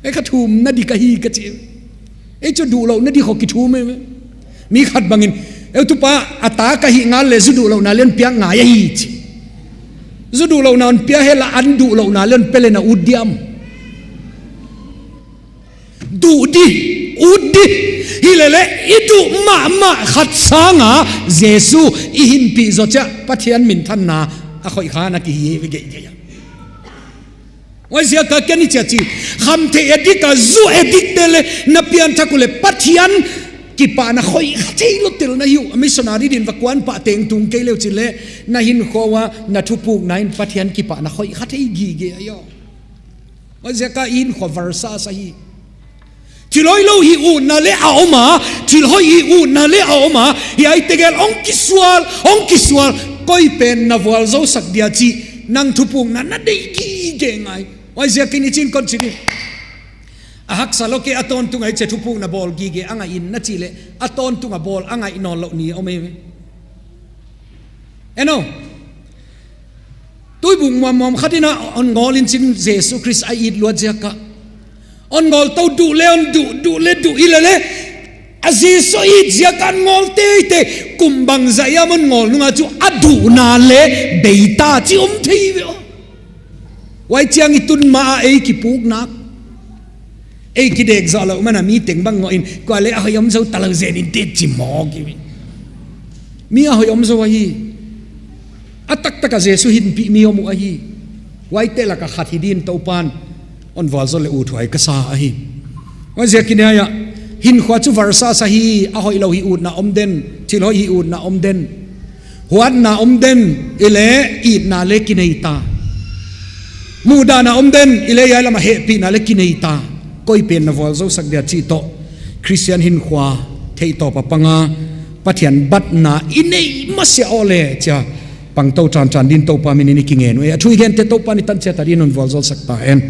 E, ka thumna dih ka hi ka ci. Ei cu duh lohna dih khawh kithum ei. Mi khat bangin, eu tupa a ta ka hih ngal le zu duh lohna lian piak ngai ahi ci. Zu duh lohna hon pia hela an duh lohna lian pia le na ut diam. Duh dih, ut dih. Hi le le i duh mahmah khat sanga Jesu i hinpih zaw ciah Pathian minthanna a khoih kha na kihi hi ve geihgeih a. Huaiziak a ken i ciah ci, khamtheih a dik a zu a dikte le na pianthak uh le Pathian kipahna khoih kha thei lo tel na hi uh. A missionary din va kuan pah teng tung kei leu cin le na hinkhua uh a na thupukna in Pathian kipahna khoih kha thei gige ahi aw. Huaiziak a i hinkhua versa sa hi. Thil hoih lo hih utna le a om a, thil hoih hih utna le a om a, hiai tegel hong kisual, hong kisual, koi pen na vualzosak dia cih nang thupukna na deih gige ngai. Huaiziakin i cin kon cin hi. A haksa lo kei a tawntung a i ciah thupukna bawl gige a ngaih in na cih leh a tawntung a bawl a ngaih nawn loh ni a om ei ve. En aw. Tuibuk muammuam khat in a hon ngawl in cin Jesu Khrist a it luat ziak a. Hon ngawl to duh le hon duh, duh le duh hi le le. A Jesu it ziak a hon ngawl teitei. Kum bangzah hiam hon ngawl nungah cu a duhna le beita ci om thei ve aw. Huai ciang i tun ma a ei kipuknak. Ei kidek zawh loh mana mi teng bang ngawh in, kua le a hoih om zo ta lo zen in tet ci mawk hi. Mi a hoih om zo ahi. A taktak a Jesu hinpih mi om uh ahi. Huaite lak a khat hi din Topan hon vualzawl le uthuai ka sa ahi. Huaiziakin hiai ah hinkhua cu versa sa hi, a hoih lo hih utna om den, thil hoih hih utna om den. Huatna om den, i le itna le kinei ta. Muhdahna om den, i le hiai lamah hehpihna le kinei ta. Koi pen na vualzosak dia cih tawh Khristian hinkhua theihtawp a panga Pathian batna i neih masiah aw le cia pangto ṭanṭan din Topa minin i kingen uh e. A thu i gente Topa ni tan ciat a din hon vualzawlsak ta hen.